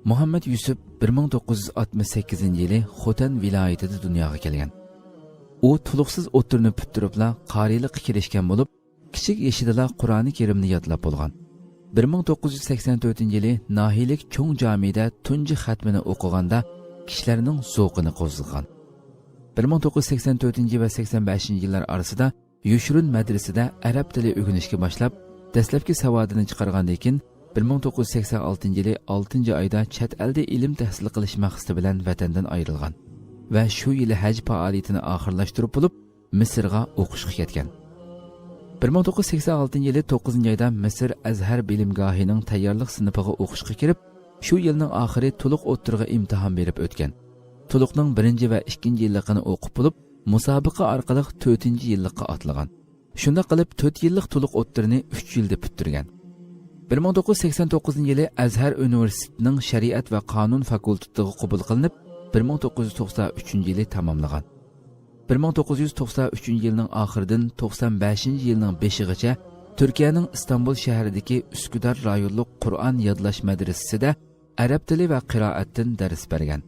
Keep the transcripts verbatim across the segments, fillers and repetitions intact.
مۇھەممەد يۈسۈپ بىر مىڭ توققۇز يۈز ئاتمىش سەككىزىنچى يىلى خوتەن ۋىلايىتىدە دۇنياغا كەلگەن. ئۇ تولۇقسىز ئوتتۇرىنى پۈتتۈرۈپلا قارىيلىققا كىرىشكەن بولۇپ، كىچىك يېشىدىلا قۇرئانى كەرىمنى يادلاپ بولغان. بىر مىڭ توققۇز يۈز سەكسەن تۆتىنچى يىلى ناھىيەلىك چوڭ جامىدە تۇنجى خەتمىنى ئوقۇغاندا، كىشىلەرنىڭ زوقىنى قوزغىغان. بىر مىڭ توققۇز يۈز سەكسەن تۆتىنچى ۋە سەكسەن بەشىنچى يىللار ئارىسىدا يوشۇرۇن مەدرىسىدە ئەرەب تىلى ئۆگىنىشكە باشلاپ، دەسلەپكى ساۋادىنى چىقارغاندىن كېيىن، بىر مىڭ توققۇز يۈز سەكسەن ئالتىنچى يىلى ئالتىنچى ئايدا چەت ئەلدە ئىلىم تەھسىل قىلىش مەقسىتى بىلەن ۋەتەندىن ئايرىلغان ۋە شۇ يىلى ھەج پائالىيىتىنى ئاخىرلاشتۇرۇپ بولۇپ، مىسىرغا ئوقۇشقا كەتكەن. بىر مىڭ توققۇز يۈز سەكسەن ئالتىنچى يىلى توققۇزىنچى ئايدا مىسىر ئەزھەر بىلىمگاھىنىڭ تەييارلىق سىنىپىغا ئوقۇشقا كىرىپ، شۇ يىلنىڭ ئاخىرى تولۇق ئوتتۇرىغا ئىمتىھان بېرىپ ئۆتكەن. تولۇقنىڭ بىرىنچى ۋە ئىككىنچى يىللىقىنى ئوقۇپ بولۇپ، مۇسابىقە ئارقىلىق تۆتىنچى يىللىققا ئاتلىغان. شۇنداق قىلىپ، تۆت يىللىق تولۇق ئوتتۇرىنى ئۈچ يىلدا پۈتتۈرگەن. بىر مىڭ توققۇز يۈز سەكسەن توققۇزىنچى يىلى ئەزھەر ئۇنىۋېرسىتېتىنىڭ شەرىئەت ۋە قانۇن فاكۇلتېتىغا قوبۇل قىلىنىپ، بىر مىڭ توققۇز يۈز توقسان ئۈچىنچى يىلى تاماملىغان. بىر مىڭ توققۇز يۈز توقسان ئۈچىنچى يىلنىڭ ئاخىرىدىن توقسان بەشىنچى يىلنىڭ بېشىغىچە تۈركىيەنىڭ ئىستانبۇل شەھىرىدىكى ئۈسكۈدار رايونلۇق قۇرئان يادلاش مەدرىسىسىدە ئەرەب تىلى ۋە قىرائەتتىن دەرس بەرگەن.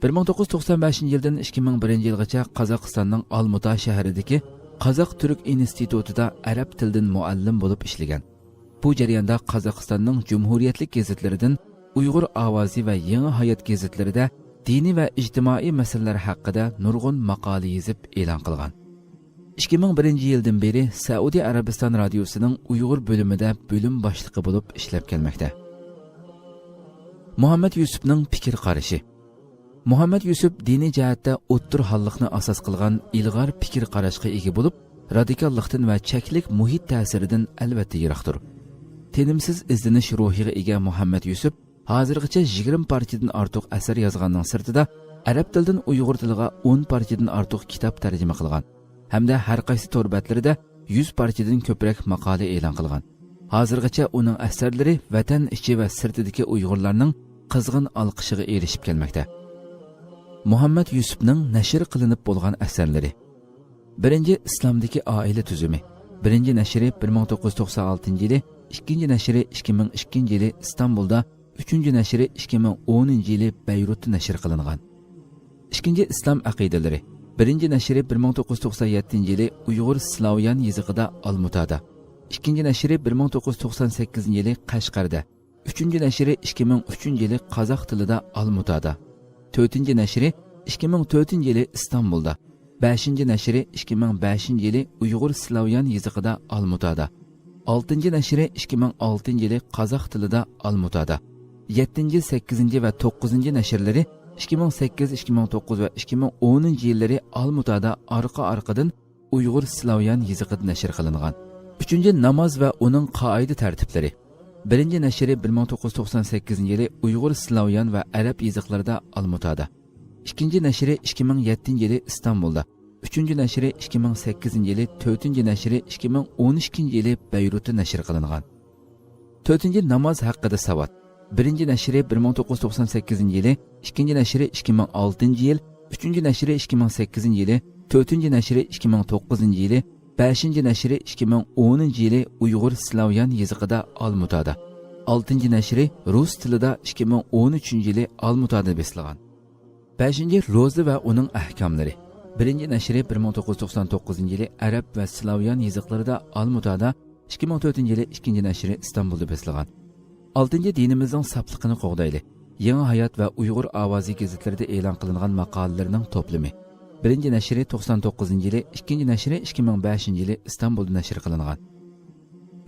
بىر مىڭ توققۇز يۈز توقسان بەشىنچى يىلدىن ئىككى مىڭ بىرىنچى يىلغىچە قازاقىستاننىڭ ئالمۇتا شەھىرىدىكى قازاق تۈرك ئىنستىتۇتىدا ئەرەب تىلىدىن مۇئەللىم بولۇپ ئىشلىگەن. بۇ جەرياندا قازاقىستاننىڭ جۇمھۇرىيەتلىك گېزىتلىرىدىن ئۇيغۇر ئاۋازى ۋە يېڭى ھايات گېزىتلىرىدە دىنىي ۋە ئىجتىمائىي مەسىلىلەر ھەققىدە نۇرغۇن ماقالە يېزىپ ئېلان قىلغان. ئىككى مىڭ بىرىنچى يىلدىن بېرى سەئۇدى ئەرەبىستان رادىيوسىنىڭ ئۇيغۇر بۆلۈمىدە بۆلۈم باشلىقى بولۇپ ئىشلەپ كەلمەكتە. مۇھەممەد يۈسۈپنىڭ پىكىر قارىشى. مۇھەممەد يۈسۈپ دىنىي جەھەتتە ئوتتۇرا ھاللىقنى ئاساس قىلغان ئىلغار پىكىر قاراشقا ئىگە بولۇپ، رادىكاللىقتىن ۋە چەكلىك مۇھىت تەسىرىدىن ئەلۋەتتە يىراقتۇر. تىنىمسىز ئىزدىنىش روھىغا ئىگە مۇھەممەد يۈسۈپ ھازىرغىچە يىگىرمە پارچىدىن ئارتۇق ئەسەر يازغاننىڭ سىرتىدا، ئەرەب تىلىدىن ئۇيغۇر تىلىغا ئون پارچىدىن ئارتۇق كىتاب تەرجىمە قىلغان ھەمدە ھەر قايسى تور بەتلىرىدە يۈز پارچىدىن كۆپرەك ماقالە ئېلان قىلغان. ھازىرغىچە ئۇنىڭ ئەسەرلىرى ۋەتەن ئىچى ۋە سىرتىدىكى ئۇيغۇرلارنىڭ قىزغىن ئالقىشىغا ئېرىشىپ كەلمەكتە. مۇھەممەد يۈسۈپنىڭ نەشر قىلىنىپ بولغان ئەسەرلىرى. بىرىنچى، ئىسلامدىكى ئائىلە تۈزۈمى. بىرىنچى نەشرى بىر مىڭ توققۇز يۈز توقسان ئالتىنچى يىلى، ئىككىنچى نەشرى ئىككى مىڭ ئىككىنچى يىلى ئىستانبۇلدا، ئۈچىنچى نەشرى ئىككى مىڭ ئونىنچى يىلى بەيرۇتتا نەشر قىلىنغان. ئىككىنچى، ئىسلام ئەقىدىلىرى. بىرىنچى نەشرى بىر مىڭ توققۇز يۈز توقسان يەتتىنچى يىلى ئۇيغۇر سلاۋيان يېزىقىدا ئالمۇتادا. ئىككىنچى نەشرى بىر مىڭ توققۇز يۈز توقسان سەككىزىنچى يىلى قەشقەردە. ئۈچىنچى نەشرى ئىككى مىڭ ئۈچىنچى يىلى قازاق تىلىدا ئالمۇتادا. تۆتىنچى نەشرى ئىككى مىڭ تۆتىنچى يىلى ئىستانبۇلدا. بەشىنچى نەشرى ئىككى مىڭ بەشىنچى يىلى ئۇيغۇر سلاۋيان يېزىقىدا ئالمۇتادا. ئالتىنچى نەشرى ئىككى مىڭ ئالتىنچى يىلى قازاق تىلىدا ئالمۇتادا. يەتتىنچى، سەككىزىنچى ۋە توققۇزىنچى نەشرلىرى ئىككى مىڭ سەككىز، ئىككى مىڭ توققۇز ۋە ئىككى مىڭ ئونىنچى يىللىرى ئالمۇتادا ئارقا-ئارقىدىن ئۇيغۇر سلاۋيان يېزىقىدا نەشر قىلىنغان. ئۈچىنچى، ناماز ۋە ئۇنىڭ قائىدە تەرتىپلىرى. بىرىنچى نەشرى بىر مىڭ توققۇز يۈز توقسان سەككىزىنچى يىلى ئۇيغۇر سلاۋيان ۋە ئەرەب يېزىقلىرىدا ئالمۇتادا. ئىككىنچى نەشرى ئىككى مىڭ يەتتىنچى يىلى ئىستانبۇلدا. ئۈچىنچى نەشرى ئىككى مىڭ سەككىزىنچى يىلى، تۆتىنچى نەشرى ئىككى مىڭ ئون ئىككىنچى يىلى بەيرۇتتا نەشر قىلىنغان. تۆتىنچى، ناماز ھەققىدە ساۋات. بىرىنچى نەشرى بىر مىڭ توققۇز يۈز توقسان سەككىزىنچى يىلى، ئىككىنچى نەشرى ئىككى مىڭ ئالتىنچى يىل، ئۈچىنچى نەشرى ئىككى مىڭ سەككىزىنچى يىلى، تۆتىنچى نەشرى ئىككى مىڭ توققۇزىنچى يىلى، بەشىنچى نەشرى ئىككى مىڭ ئونىنچى يىلى ئۇيغۇر سلاۋيان يېزىقىدا ئالمۇتادا. ئالتىنچى نەشرى رۇس تىلىدا ئىككى مىڭ ئون ئۈچىنچى يىلى ئالمۇتادا بېسىلغان. بەشىنچى، روزا ۋە ئۇنىڭ ئەھكاملىرى. بىرىنچى نەشرى بىر مىڭ توققۇز يۈز توقسان توققۇزىنچى يىلى ئەرەب ۋە سلاۋيان يېزىقلىرىدا ئالمۇتادا، ئىككى مىڭ تۆتىنچى يىلى ئىككىنچى نەشرى ئىستانبۇلدا بېسىلغان. ئالتىنچى، دىنىمىزنىڭ ساپلىقىنى قوغدايلى. يېڭى ھايات ۋە ئۇيغۇر ئاۋازى گېزىتلىرىدە ئېلان قىلىنغان ماقالىلىرىنىڭ توپلىمى. بىرىنچى نەشرى توقسان توققۇزىنچى يىلى، ئىككىنچى نەشرى ئىككى مىڭ بەشىنچى يىلى ئىستانبۇلدا نەشر قىلىنغان.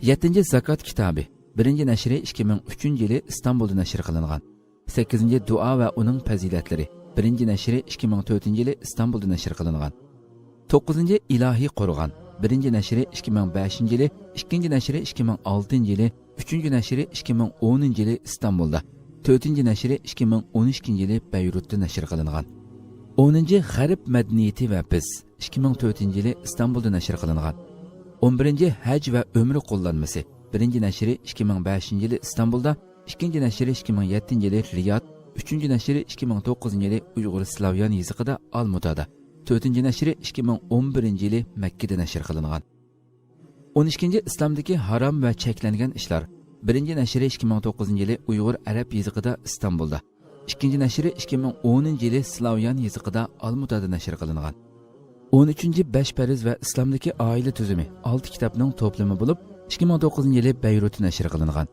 يەتتىنچى، زاكات كىتابى. بىرىنچى نەشرى ئىككى مىڭ ئۈچىنچى يىلى ئىستانبۇلدا نەشر قىلىنغان. سەككىزىنچى، دۇئا ۋە ئۇنىڭ پەزىلەتلىرى. بىرىنچى نەشرى ئىككى مىڭ تۆتىنچى يىلى ئىستانبۇلدا نەشر قىلىنغان. توققۇزىنچى، ئىلاھىي قورغان. بىرىنچى نەشرى ئىككى مىڭ بەشىنچى يىلى، ئىككىنچى نەشرى ئىككى مىڭ ئالتىنچى يىلى، ئۈچىنچى نەشرى ئىككى مىڭ ئونىنچى يىلى ئىستانبۇلدا، تۆتىنچى نەشرى ئىككى مىڭ ئون ئىككىنچى يىلى بەيرۇتتا نەشر قىلىنغان. ئونىنچى، غەرب مەدەنىيىتى ۋە بىز، ئىككى مىڭ تۆتىنچى يىلى ئىستانبۇلدا نەشر قىلىنغان. ئون بىرىنچى، ھەج ۋە ئۆمرە قوللانمىسى. بىرىنچى نەشرى ئىككى مىڭ بەشىنچى يىلى ئىستانبۇلدا، ئىككىنچى نەشرى ئىككى مىڭ يەتتىنچى يىلى رىياد، ئۈچىنچى نەشرى ئىككى مىڭ توققۇزىنچى يىلى ئۇيغۇر سلاۋيان يېزىقىدا ئالمۇتادا، تۆتىنچى نەشرى ئىككى مىڭ ئون بىرىنچى يىلى مەككىدە نەشر قىلىنغان. ئون ئىككىنچى، ئىسلامدىكى ھارام ۋە چەكلەنگەن ئىشلار. بىرىنچى نەشرى ئىككى مىڭ توققۇزىنچى يىلى ئۇيغۇر ئەرەب يېزىقىدا ئىستانبۇلدا، ئىككىنچى نەشرى ئىككى مىڭ ئونىنچى يىلى سلاۋيان يېزىقىدا ئالمۇتادا نەشر قىلىنغان. ئون ئۈچىنچى بەش پەرز ۋە ئىسلامدىكى ئائىلە تۈزۈمى ئالتە كىتابنىڭ توپلىمى بولۇپ، ئىككى مىڭ توققۇزىنچى يىلى بەيرۇتتا نەشر قىلىنغان.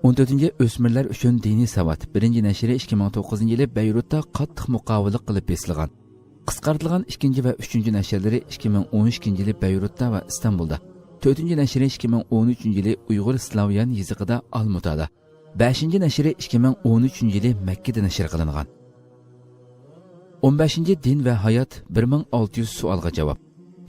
ئون تۆتىنچى ئۆسمۈرلەر ئۈچۈن دىنىي ساۋات بىرىنچى نەشرى ئىككى مىڭ توققۇزىنچى يىلى بەيرۇتتا قاتتىق مۇقاۋىلىق قىلىپ بېسىلغان. قىسقارتىلغان ئىككىنچى ۋە ئۈچىنچى نەشرلىرى ئىككى مىڭ ئون ئىككىنچى يىلى بەيرۇتتا ۋە ئىستانبۇلدا، تۆتىنچى نەشرى ئىككى مىڭ ئون ئۈچىنچى يىلى ئۇيغۇر سلاۋيان يېزىقىدا ئالمۇتادا، بەشىنچى نەشرى ئىككى مىڭ ئون ئۈچىنچى يىلى مەككىدە نەشر قىلىنغان. ئون بەشىنچى دىن ۋە ھايات بىر مىڭ ئالتە يۈز سوئالغا جاۋاب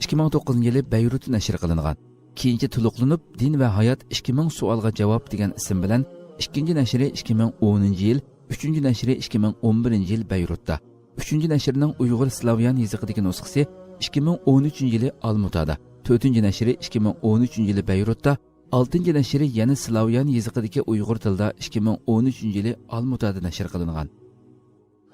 ئىككى مىڭ توققۇزىنچى يىلى بەيرۇتتا نەشر قىلىنغان. كېيىنچە تولۇقلىنىپ، دىن ۋە ھايات ئىككى مىڭ سوئالغا جاۋاب دېگەن ئىسىم بىلەن ئىككىنچى نەشرى ئىككى مىڭ ئونىنچى يىل، ئۈچىنچى نەشرى ئىككى مىڭ ئون بىرىنچى يىل بەيرۇتتا، ئۈچىنچى نەشرىنىڭ ئۇيغۇر سلاۋيان يېزىقىدىكى نۇسخىسى ئىككى مىڭ ئون ئۈچىنچى يىلى ئالمۇتادا، تۆتىنچى نەشرى ئىككى مىڭ ئون ئۈچىنچى يىلى بەيرۇتتا، ئالتىنچى نەشرى يەنە سلاۋيان يېزىقىدىكى ئۇيغۇر تىلىدا ئىككى مىڭ ئون ئۈچىنچى يىلى ئالمۇتادا نەشر قىلىنغان.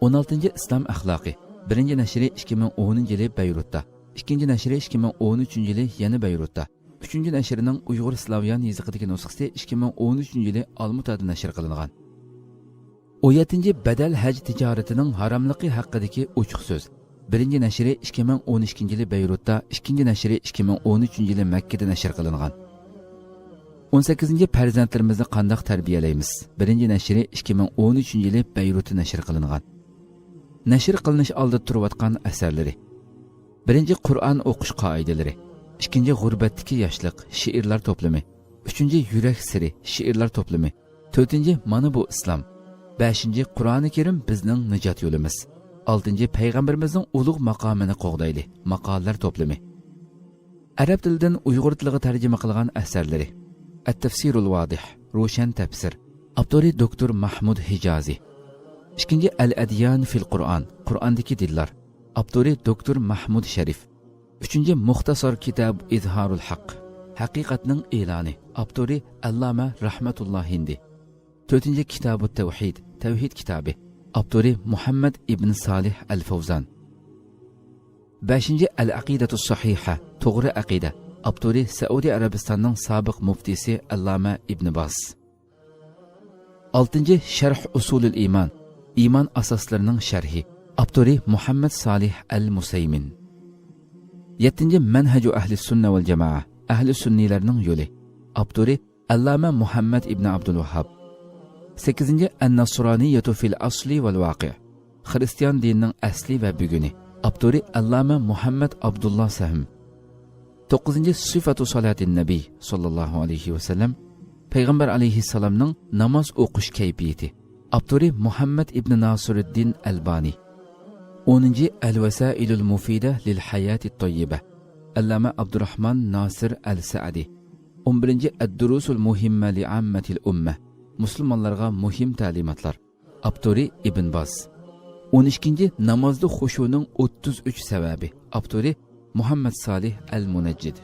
ئون ئالتىنچى ئىسلام ئەخلاقى بىرىنچى نەشرى ئىككى مىڭ ئونىنچى يىلى بەيرۇتتا، ئىككىنچى نەشرى ئىككى مىڭ ئون ئۈچىنچى يىلى يەنە بەيرۇتتا، ئۈچىنچى نەشرىنىڭ ئۇيغۇر سلاۋيان يېزىقىدىكى نۇسخىسى ئىككى مىڭ ئون ئۈچىنچى يىلى ئالمۇتادا نەشر قىلىنغان. ئون يەتتىنچى بەدەل ھەج تىجارىتىنىڭ ھاراملىقى ھەققىدىكى ئوچۇق سۆز بىرىنچى نەشرى ئىككى مىڭ ئون ئىككىنچى يىلى بەيرۇتتا، ئىككىنچى نەشرى ئىككى مىڭ ئون ئۈچىنچى يىلى مەككىدە نەشر قىلىنغان. ئون سەككىزىنچى پەرزەنتلىرىمىزنى قانداق تەربىيەلەيمىز بىرىنچى نەشرى ئىككى مىڭ ئون ئۈچىنچى يىلى بەيرۇتتا نەشر قىلىنغان. نەشر قىلىنىش ئالدىدا تۇرۇۋاتقان ئەسەرلىرى بىرىنچى قۇرئان ئوقۇش قائىدىلىرى، ئىككىنچى غۇربەتتىكى ياشلىق شېئىرلار توپلىمى، ئۈچىنچى يۈرەك سىرى شېئىرلار توپلىمى، تۆتىنچى مانا بۇ ئىسلام، بەشىنچى قۇرئانى كەرىم بىزنىڭ نىجات يولىمىز، ئالتىنچى پەيغەمبىرىمىزنىڭ ئۇلۇغ ماقامىنى قوغدايلى ماقالىلەر توپلىمى. ئەرەب تىلىدىن ئۇيغۇر تىلىغا تەرجىمە قىلغان ئەسەرلىرى، ئەت-تەفسىرۇل ۋادىھ، روشەن تەپسىر، ئاپتورى دوكتور مەھمۇد ھىجازى. ئىككىنچى ئەل-ئەديان فىل قۇرئان، قۇرئاندىكى دىنلار، ئاپتورى دوكتور مەھمۇد شەرىف. ئۈچىنچى مۇختەسار كىتاب ئىزھارۇل ھەق، ھەقىقەتنىڭ ئېلانى، ئاپتورى ئەللامە رەھمەتۇللا ھىندى. تۆتىنچى كىتابۇت تەۋھىد، تەۋھىد كىتابى، ئاپتورى مۇھەممەد ئىبن سالىھ ئەل فەۋزان. بەشىنچى ئەل ئەقىدەتۇس سەھىھە، توغرا ئەقىدە، ئاپتورى سەئۇدى ئەرەبىستاننىڭ سابىق مۇفتىسى ئەللامە ئىبن باز. ئالتىنچى شەرھ ئۇسۇلۇل ئىمان، ئىمان ئاساسلىرىنىڭ شەرھى، ئاپتورى مۇھەممەد سالىھ ئەل مۇسەيمىن. يەتتىنچى مەنھەجۇ ئەھلى سۈننە ۋەل جامائە، ئەھلى سۈننىيلەرنىڭ يولى، ئاپتورى ئەللامە مۇھەممەد ئىبن ئابدۇل ۋاھھاب. سەككىزىنچى ئەن-نەسرانىيەتۇ فىل ئەسلى ۋەل ۋاقىئ، خىرىستىيان دىنىنىڭ ئەسلى ۋە بۈگۈنى، ئاپتورى ئەللامە مۇھەممەد ئابدۇللا سەھىم. توققۇزىنچى سىفەتۇ سالاتىن نەبىي ساللاللاھۇ ئەلەيھى ۋەسەللەم، پەيغەمبەر ئەلەيھىسسالامنىڭ ناماز ئوقۇش كەيپىيىتى، ئاپتورى مۇھەممەد ئىبن ناسىرىددىن ئەلبانى. ئونىنچى ئەل ۋەسائىلۇل مۇفىدە لىل ھاياتىت تاييىبە، ئەللامە ئابدۇراھمان ناسىر ئەل سەئدى. ئون بىرىنچى ئەددۇرۇسۇل مۇھىممە لىئاممەتىل ئۇممە، مۇسۇلمانلارغا مۇھىم تەلىماتلار، ئاپتورى ئىبن باز. ئون ئىككىنچى نامازدا خۇشۇنىڭ ئوتتۇز ئۈچ سەۋەبى، ئاپتورى مۇھەممەد سالىھ ئەل مۇنەججىد.